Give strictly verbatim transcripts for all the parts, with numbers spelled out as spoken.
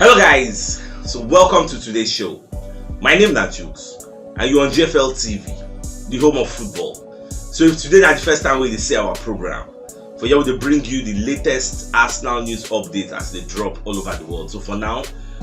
Hello guys, so welcome to today's show. My name na Jukes and you're on G F L T V, the home of football. So if today na the first time we dey see our program, for here we dey bring you the latest Arsenal news updates as they drop all over the world. So for now,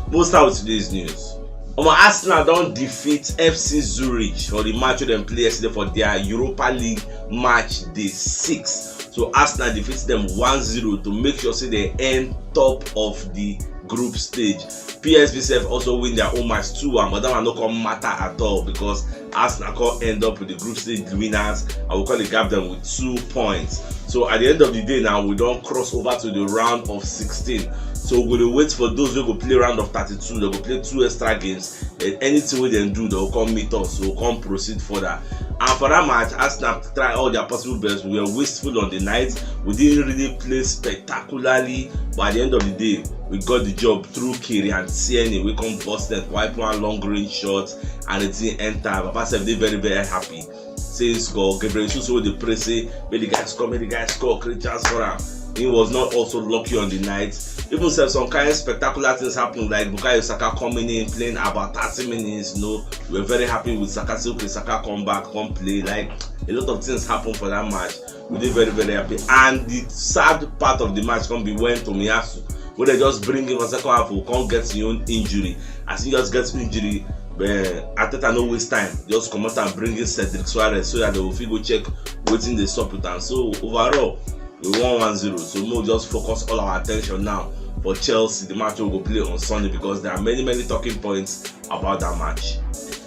we'll start with today's news. Omo, Arsenal don defeat F C Zurich for the match wey dem play yesterday for their Europa League match day six. So Arsenal defeat them one zero to make sure say they end top of the group stage. P S V sef also win their own match two one, but that one no come matter at all because Arsenal come end up with the group stage winners and we come dey gap them with two points. So at the end of the day now, we don cross over to the round of sixteen. So we go dey wait for those wey go play round of thirty-two. They go play two extra games. And anything wey dem do, they go come meet us. We go come proceed further. And for that match, Arsenal try all their possible best. We were wasteful on the night. We didn't really play spectacularly, but at the end of the day, we got the job through Kieran Tierney. We come burst net, wipe one long range shot, and the thing enter. Papa sef dey very, very happy. Say he score. Gabriel Jesus wey dey pray say, "Make the guy score, make the guy score, create chance for am." He was not also lucky on the night. Even sef, some kind spectacular things happen, like Bukayo Saka coming in, playing about thirty minutes. You know, we were very happy with Saka. Say, okay, Saka come back, come play. Like, a lot of things happen for that match. We dey very, very happy. And the sad part of the match come be when Tomiyasu, wey dem just bring him for second half, go come get him own injury. As he just get injury, eh, Arteta no waste time, just comot am, bring in Cedric Soares so that they go fit go check wetin dey sup with am. So overall, we won one zero. So make we just focus all our attention now for Chelsea, the match wey we go play on Sunday, because there are many, many talking points about that match.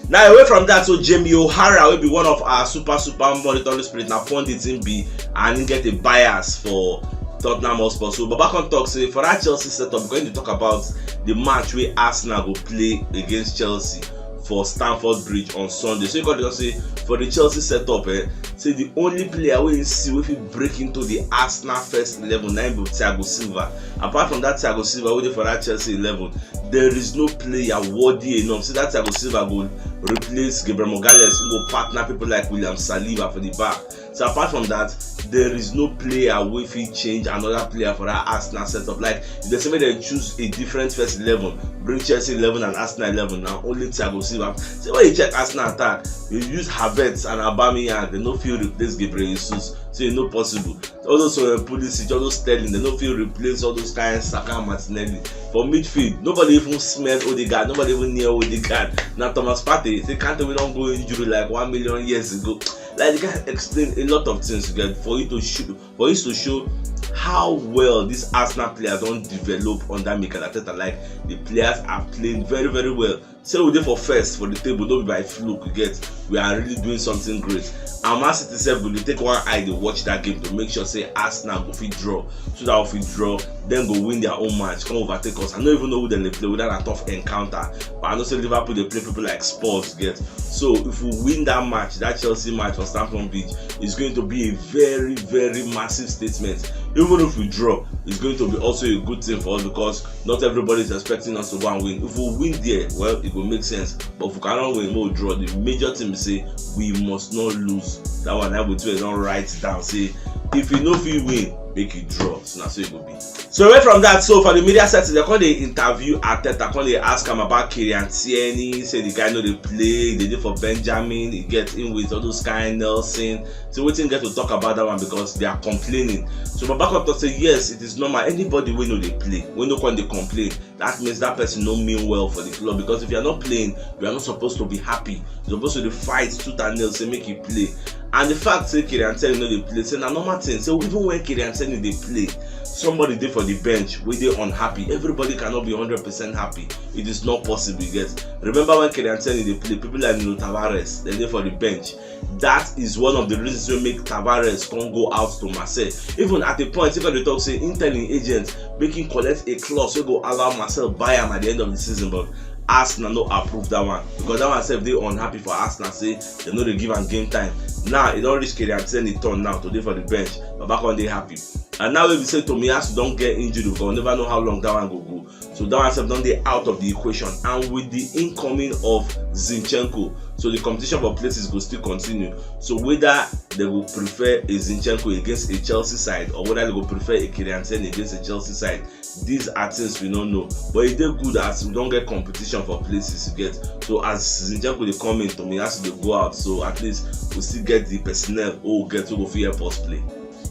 Now, away from that, so Jamie O'Hara wey be one of our super, super monitoring spirit, na pundit him be, and he get a bias for Tottenham Hotspur. So Baba come talk say for that Chelsea setup, we're going to talk about the match wey Arsenal go play against Chelsea for Stamford Bridge on Sunday. So he come talk say for the Chelsea setup, eh, say the only player wey he see wey fit break into the Arsenal first eleven na him be Thiago Silva. Apart from that Thiago Silva wey dey for that Chelsea eleven, there is no player worthy enough. Say that Thiago Silva go replace Gabriel Magalhaes, who go partner people like William Saliba for the back. So apart from that, there is no player wey fit change another player for that Arsenal setup. Like, if they say make dem choose a different first eleven, bring Chelsea eleven and Arsenal eleven, na only Thiago Silva. Say when you check Arsenal attack, you use Havertz and Aubameyang, they no fit replace Gabriel Jesus. So e no possible. All those, uh, Pulisic, all those Sterling, they no fit replace all those kind Saka and Martinelli. For midfield, nobody even smell Odegaard, nobody even near Odegaard. Na Thomas Partey, say Kante wey don go injury like one million years ago. Like, the guy explain a lot of things, you get, for you to show, for you to show how well this Arsenal player don develop under Mikel Arteta. Like, the players are playing very, very well. Say we dey for first for the table, no be by fluke, you get. We are really doing something great. And Man City sef go dey take one eye dey watch that game to make sure say Arsenal go fit draw. So that if we draw, dem go win their own match, come overtake us. I no even know who dem dey play, whether na tough encounter. But I know say Liverpool dey play people like Spurs, get. So if we win that match, that Chelsea match for Stamford Bridge, it's going to be a very, very massive statement. Even if we draw, it's going to be also a good thing for us because not everybody is expecting us to go and win. If we win there, well, it go make sense. But if we cannot win, we draw. The major thing is say we must not lose. That one, I will tell you, don't write down. Say, if you no fit win, make you draw. So na so it go be. So away from that, so for the media setting, they come dey interview Arteta, come dey ask him about Kieran Tierney, say the guy no dey play, they dey for Benjamin, he get in with all those kind Nelson. So wetin get to talk about that one because they are complaining. So Baba come talk say, yes, it is normal. Anybody wey no dey play, wey no come dey complain, that means that person no mean well for the club, because if you are not playing, you are not supposed to be happy. You're supposed to dey fight tooth and nail, say make you play. And the fact say Kieran Tierney no dey play, say na normal thing. So even when Kieran Tierney dey play, somebody dey for the bench wey dey unhappy. Everybody cannot be hundred percent happy. It is not possible, you get. Remember when Kieran Tierney dey play, people like Nuno Tavares, they dey for the bench. That is one of the reasons wey make Tavares come go out to Marseille. Even at a point, if I dey talk say him tell him agent make him collect a clause wey go allow Marseille buy am at the end of the season, but Arsenal no approve that one because that one sef dey unhappy for Arsenal, say dem no dey give am game time. Now e don reach Kieran Tierney turn now to dey for the bench. Baba come dey happy. And now wey be say Tomiyasu don get injury, we go never know how long that one go go. So that one sef don dey out of the equation, and with the incoming of Zinchenko, so the competition for places go still continue. So whether they go prefer a Zinchenko against a Chelsea side, or whether they go prefer a Kieran Tierney against a Chelsea side, these are things we no know. But e dey good as we don get competition for places, you get. So as Zinchenko dey come in, Tomiyasu dey go out, so at least we still get the personnel wey we get wey go fit help us play.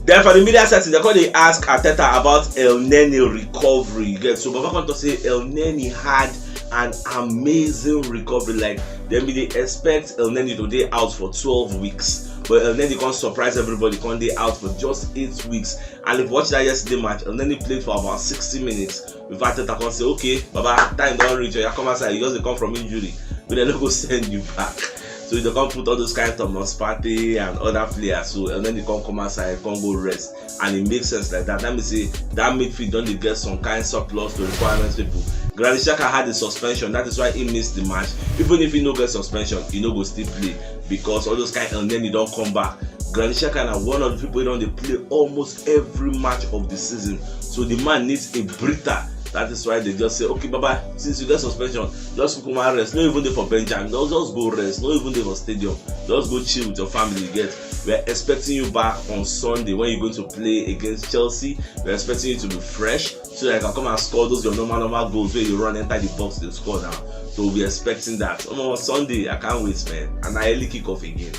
Then for the media setting, they come dey ask Arteta about Elneny recovery. You get, so Baba come talk say Elneny had an amazing recovery. Like, dem bin dey expect Elneny to dey out for twelve weeks, but Elneny come surprise everybody, come dey out for just eight weeks. And if you watch that yesterday match, Elneny played for about sixty minutes before Arteta come say, "Okay, Baba, time don reach. Oya, come outside. You just dey come from injury. We dem no go send you back." So they come put all those kind of Thomas Partey and other players. So Elneny come come outside, come go rest. And it makes sense like that. That means say that midfield don dey get some kind surplus to requirements people. Granit Xhaka had a suspension. That is why he missed the match. Even if he no get suspension, he no go still play, because all those kind Elneny don come back. Granit Xhaka na one of the people wey don dey play almost every match of the season. So the man needs a breather. That is why they just say, "Okay, Baba, since you get suspension, just come and rest. No even dey for bench am. Just, just go rest. No even dey for stadium. Just go chill with your family." You get, we are expecting you back on Sunday when you're going to play against Chelsea. We are expecting you to be fresh so that you can come and score those your normal, normal goals wey you run enter the box dey score now. So we are expecting that. Omo, Sunday, I can't wait, man. And na early kickoff again.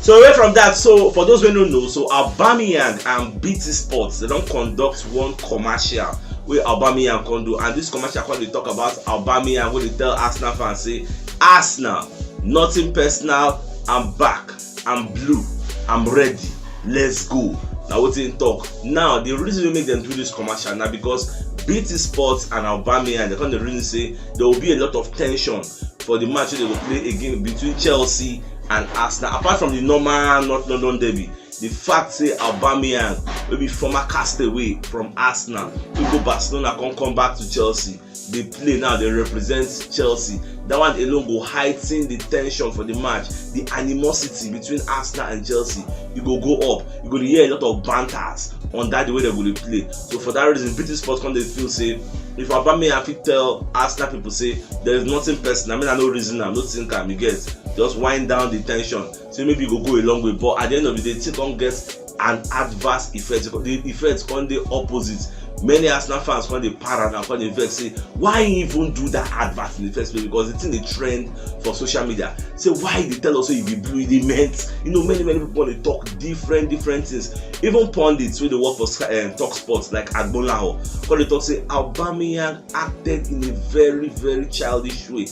So away from that, so for those wey no know, so Aubameyang and B T Sports, they don conduct one commercial wey Aubameyang come do, and this commercial come dey talk about Aubameyang wey dey tell Arsenal fans say, "Arsenal, nothing personal, I'm back, I'm blue, I'm ready, let's go." Na wetin he talk. Now, the reason wey make dem do this commercial na because B T Sports and Aubameyang, they come dey reason say there will be a lot of tension for the match wey they go play again between Chelsea and Arsenal. Apart from the normal North London derby, the fact say Aubameyang, wey be former castaway from Arsenal, wey go Barcelona, come come back to Chelsea, dey play now, dey represent Chelsea, that one alone go heighten the tension for the match, the animosity between Arsenal and Chelsea. E go go up. You go dey hear a lot of banters on that, the way they go dey play. So for that reason, B T Sports come dey feel say if Aubameyang fit tell Arsenal people say there is nothing personal, I mean, I no reason am, no think am, you get, just wind down the tension. So maybe e go go a long way. But at the end of the day, thing come get an adverse effect. The effect come dey opposite. Many Arsenal fans come dey para now, come dey vex say, "Why he even do that advert in the first place?" Because the thing dey trend for social media. Say, "Why he dey tell us say he be blue, he dey meant?" You know, many, many people dey talk different, different things. Even pundits wey dey work for Sky, um, Talk Sports, like Agbonlaho, come dey talk say Aubameyang acted in a very, very childish way.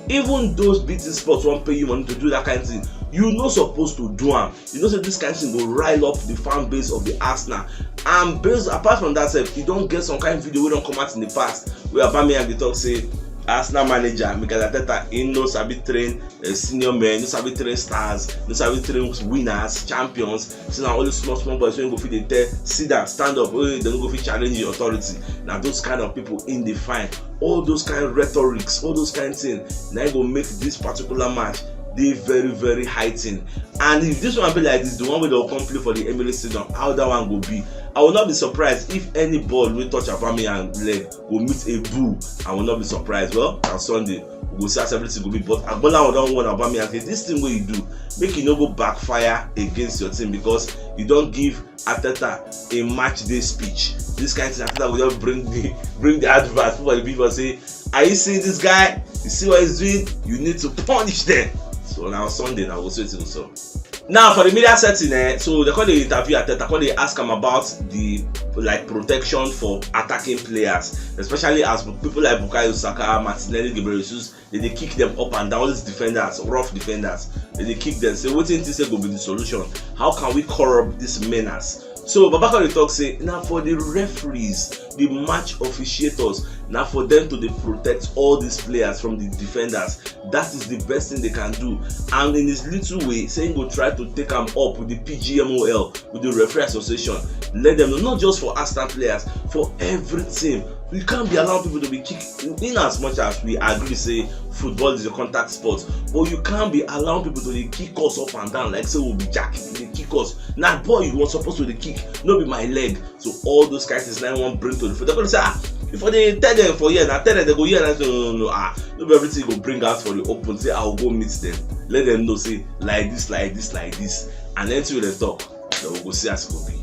Even those B T Sports wan pay you money to do that kind thing, you no suppose to do am. You know say this kind thing go rile up the fan base of the Arsenal. And based, apart from that sef, e don get some kind video wey don come out in the past where Aubameyang dey talk say Arsenal manager Mikel Arteta, he no sabi train, uh, senior men, no sabi train stars, no sabi train winners, champions. Say na only small, small boys wey go fit dey tell, "Sit down, stand up," wey dem no go fit challenge the authority. Na those kind of people he dey find. All those kind rhetorics, all those kind things, na e go make this particular match dey very, very heightened. And if this one be like this, the one wey dem come play for the Emirates Stadium, how that one go be? I will not be surprised if any ball wey touch Aubameyang leg go meet a boo. I will not be surprised. Well, on Sunday, we go see as everything go be. But Agbonlaho don warn Aubameyang say this thing wey you do, make e no go backfire against your team, because you don give Arteta a match day speech. This kind thing, Arteta go just bring the, bring the advert for the people, say, "Are you seeing this guy? You see what he's doing? You need to punish them." So now Sunday, now we'll see what he will solve. Now for the media setting, eh, so they come dey interview Arteta, come dey ask am about the, like, protection for attacking players, especially as people like Bukayo Saka, Martinelli, Gabriel Jesus, they dey kick them up and down. All these defenders, rough defenders, they dey kick them. Say, "Wetin you think say go be the solution? How can we curb this menace?" So Baba come dey talk say na for the referees, the match officiators, na for them to dey protect all these players from the defenders. That is the best thing they can do. And in his little way, say he go try to take am up with the P G M O L, with the Referee Association. Let them know, not just for Arsenal players, for every team. You can't be allowing people to be kicked. In as much as we agree say football is a contact sport, but you can't be allowing people to dey kick us up and down like say we be jacking, dey kick us. Na ball you was supposed to dey kick, no be my leg. So all those kind things na I wan bring to the football. Say, ah, If I dey tell them for here, na tell them, they go hear and say, "No, no, no, ah, no be everything you go bring out for the open. Say I will go meet them, let them know, say like this, like this, like this, and then till they talk, then we go see as it go be."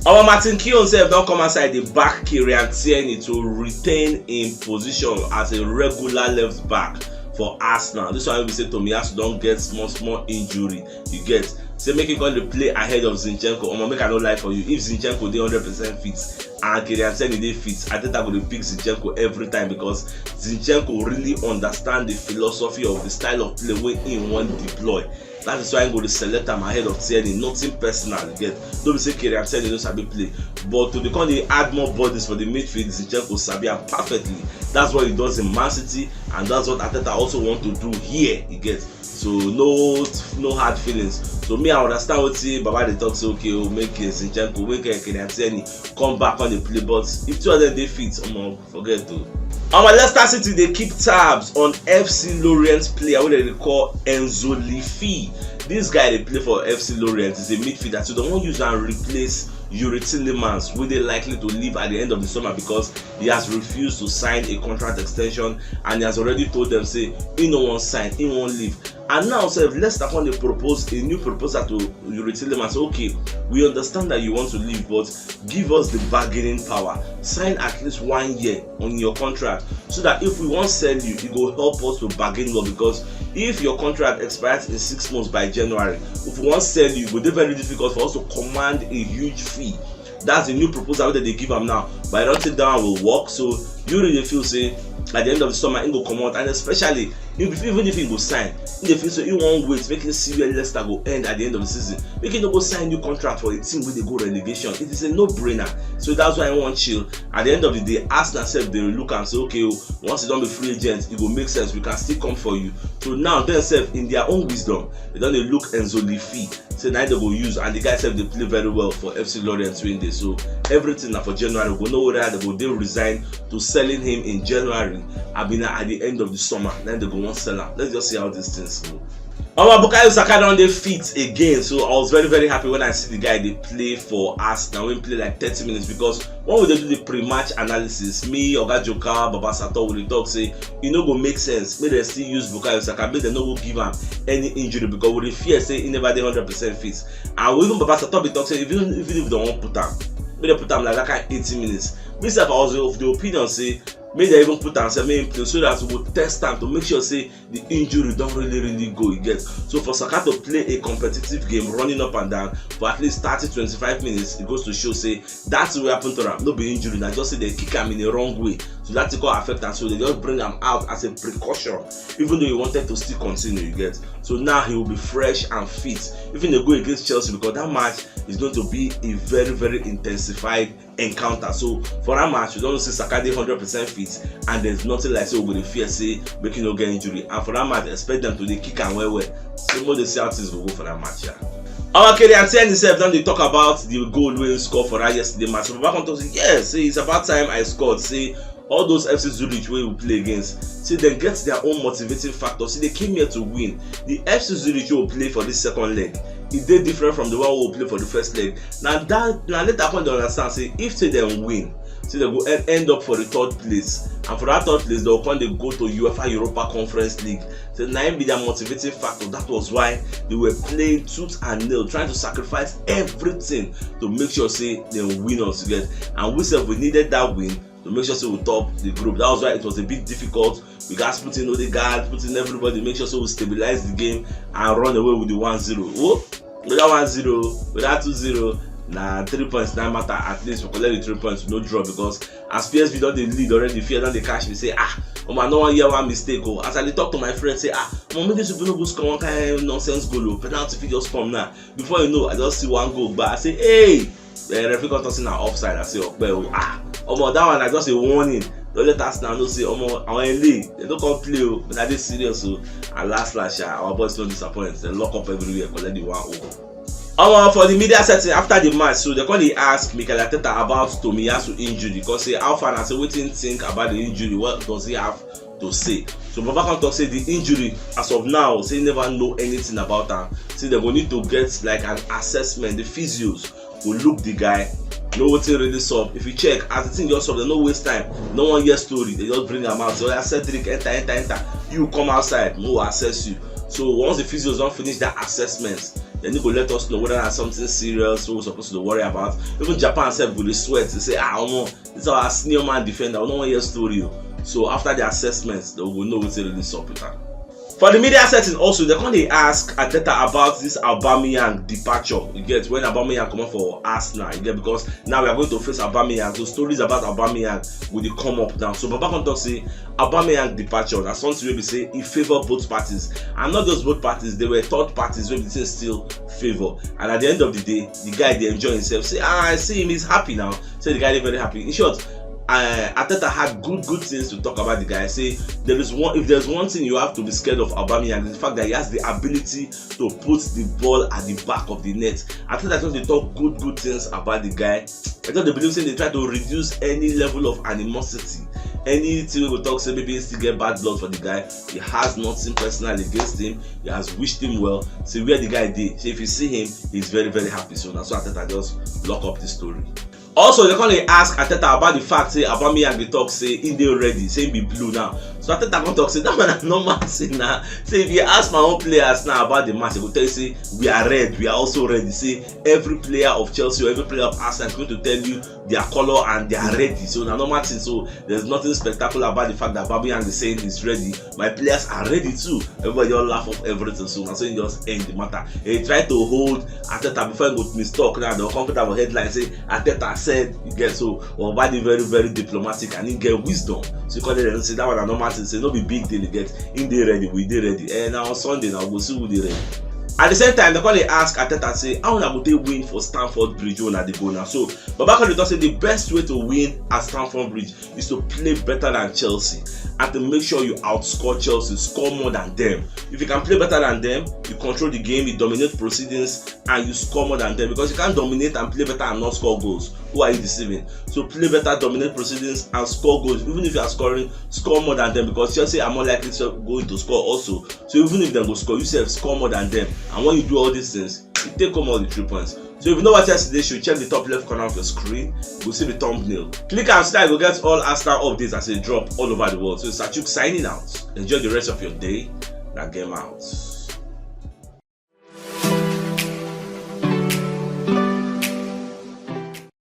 Our Martin Keown sef don come outside dey back Kieran Tierney to retain im position as a regular left back for Arsenal. This one wey be say Tomiyasu don get small small injury, you get, say make him come dey play ahead of Zinchenko. Omo, make I no lie for you, if Zinchenko dey hundred percent fit and Kieran Tierney dey fit, Arteta go dey pick Zinchenko every time because Zinchenko really understand the philosophy of the style of play wey im wan deploy. That is why im go dey select am ahead of Tierney. Nothing personal, you get. No be say Kieran Tierney no sabi play, but to dey come dey add more bodies for the midfield, Zinchenko sabi am perfectly. That's what he does in Man City, and that's what Arteta also want to do here, you get. So no, no hard feelings. So me, I understand wetin Baba dey talk, say okay, oh, make, eh, Zinchenko, make, eh, Kieran Tierney come back on the play, but if two of them dey fit, omo, forget o. Our Leicester City dey keep tabs on F C Lorient player wey dem dey call Enzo Lifi. This guy dey play for F C Lorient, is a midfielder, so dem wan use am replace Youri Tielemans, wey dey likely to leave at the end of the summer because he has refused to sign a contract extension and he has already told them say he no wan sign, he wan leave. And now sef, Leicester come dey propose a new proposal to Youri Tielemans, say, "Okay, we understand that you want to leave, but give us the bargaining power. Sign at least one year on your contract, so that if we wan sell you, e go help us to bargain well, because if your contract expires in six months by January, if we wan sell you, e go dey very difficult for us to command a huge fee." That's the new proposal wey dem dey give am now, but I don't think that one will work. So Youri dey feel say at the end of the summer, he go comot, and especially if, even if he go sign, he dey feel say he wan wait, make him see where Leicester go end at the end of the season, make he no go sign new contract for a team wey dey go relegation. It is a no-brainer. So that's why he wan chill. At the end of the day, Arsenal sef dey look am say, "Okay o, once you don be free agent, e go make sense, we can still come for you." So now, dem sef, in their own wisdom, dem don dey look Enzo Lifi, say na him dem go use, and the guy sef dey play very well for F C Lorient wey dey. So everything na for January. We go know whether dem go dey resign to selling him in January, abi na at the end of the summer na dem go wan sell am. Let's just see how these things go. Our Bukayo Saka don dey fit again, so I was very, very happy when I see the guy dey play for Arsenal, wey play like thirty minutes, because when we dey do the pre-match analysis, me, Oga Joka, Baba Sato, we dey talk say e no go make sense make dem still use Bukayo Saka, make dem no go give am any injury, because we dey fear say he never dey hundred percent fit. And we, even Baba Sato be talk say even, even if dem wan put am, make dem put am like that kind eighty minutes. Me sef, I was of the opinion say make dem even put am sef, make him play, so that we go test am to make sure say the injury don really, really go, you get. So for Saka to play a competitive game, running up and down for at least thirty, twenty-five minutes, it goes to show say that's what happened to am. No be injury, na just say dem kick am in a wrong way, so that it go affect am. So dem just bring am out as a precaution, even though he wanted to still continue, you get. So now he will be fresh and fit, even dey go against Chelsea, because that match is going to be a very, very intensified encounter. So for that match, we don see Saka dey hundred percent fit, and there's nothing like say we go dey fear say make he no get injury. And for that match, expect dem to dey kick am well well. So make we dey see how things go go for that match, yeah. Our Kieran Tierney sef don dey talk about the goal wey he score for that yesterday match. So Baba come talk say, "Yes, say it's about time I scored." Say all those F C Zurich wey we play against, say dem get their own motivating factor. Say they came here to win. The F C Zurich wey we play for this second leg, e dey different from the one wey we play for the first leg. Na that, na later point dem understand say if say dem win, say dem go en-, end up for the third place, and for that third place, dem go come dey go to UEFA Europa Conference League. Say na im be their motivating factor. That was why they were playing tooth and nail, trying to sacrifice everything to make sure say dem win us, you get. And we sef, we needed that win to make sure say we top the group. That was why it was a bit difficult. We gats put in Odegaard, put in everybody, make sure say we stabilize the game and run away with the one zero. Oh, with that one zero, with that two zero, na three points na matter. At least we collect the three points, no draw, because as P S V don dey lead already, fear don dey catch me say, "Ah, omo, I no wan hear one mistake o." As I dey talk to my friend say, "Ah, omo, make this people no go score one kind nonsense goal o, penalty fit just come now." Before you know, I just see one goal gba. I say, "Hey!" Eh, referee come talk say na offside. I say, "Ope o." Ah, omo, that one na just a warning. Don let Arsenal know say, omo, àwọn eléyìí, dem no come play o. But I dey serious o. And last last, sha, our boys no disappoint. Dem lock up everywhere, collect the one oh. Omo, for the media setting after the match, so dem come dey ask Mikel Arteta about Tomiyasu injury. Come say, "How far?" And I say, "Wetin you think about the injury? What does he have to say?" So Baba come talk say the injury, as of now, say he never know anything about am. Say dem go need to get, like, an assessment. The physios go look the guy, Know wetin really sup. If you check, as the thing just sup, dem no waste time. No one hear story, dem just bring am out. So, "Oya, Cedric, enter, enter, enter. You come outside, we go assess you." So once the physios don finish that assessment, then e go let us know whether na something serious wey we suppose to worry about. Even Japan sef go dey sweat, dey say, "Ah, omo, this our senior man defender, we no wan hear story o." So after the assessment, then we go know wetin really sup with am. For the media setting also, dem come dey ask Arteta about this Aubameyang departure. You get, when Aubameyang comot for Arsenal, you get, because now we are going to face Aubameyang. So stories about Aubameyang go dey come up now. So Baba come talk say Aubameyang departure na something wey be say e favour both parties, and not just both parties, there were third parties wey be say still favour. And at the end of the day, the guy dey enjoy himself. Say, "Ah, I see him, he's happy now." Say the guy dey very happy. In short, uh, Arteta had good, good things to talk about the guy. Say there is one, if there's one thing you have to be scared of Aubameyang, is the fact that he has the ability to put the ball at the back of the net. Arteta just dey talk good, good things about the guy. I just dey believe say dem try to reduce any level of animosity, anything wey go talk say maybe he still get bad blood for the guy. He has nothing personal against him. He has wished him well. Say where the guy dey, say if you see him, he's very, very happy. So na so Arteta just lock up the story. Also, dem come dey ask Arteta about the fact say Aubameyang dey talk say he dey ready, say he be blue now. So Arteta come talk say that one na normal thing na. Say if you ask my own players now about the match, dem go tell you say we are red, we are also ready. Say every player of Chelsea or every player of Arsenal is going to tell you their colour and they are ready. So na normal thing. So there's nothing spectacular about the fact that Aubameyang is saying he's ready. My players are ready too. Everybody just laugh off everything. So na so he just end the matter. He try to hold Arteta before he go mistalk. Now dem come put am for headline say Arteta said, you get. So Baba dey very, very diplomatic and he get wisdom. So he come dey say that one na normal thing. Say no be big deal, you get. He dey ready, we dey ready. Eh, na on Sunday now we go see who dey ready. At the same time, dem come dey ask Arteta say how una go take win for Stamford Bridge wey una dey go now. So Baba come dey talk say the best way to win at Stamford Bridge is to play better than Chelsea and to make sure you outscore Chelsea, score more than them. If you can play better than them, you control the game, you dominate proceedings, and you score more than them, because you can't dominate and play better and not score goals. Who are you deceiving? So play better, dominate proceedings, and score goals. Even if you are scoring, score more than them, because Chelsea are more likely to going to score also. So even if dem go score, you sef score more than them. And when you do all these things, you take home all the three points. So if you no watch yesterday show, check the top left corner of your screen. You go see the thumbnail. Click am so that you go get all Arsenal updates as e drop all over the world. So Sachuk signing out. Enjoy the rest of your day. Na game out.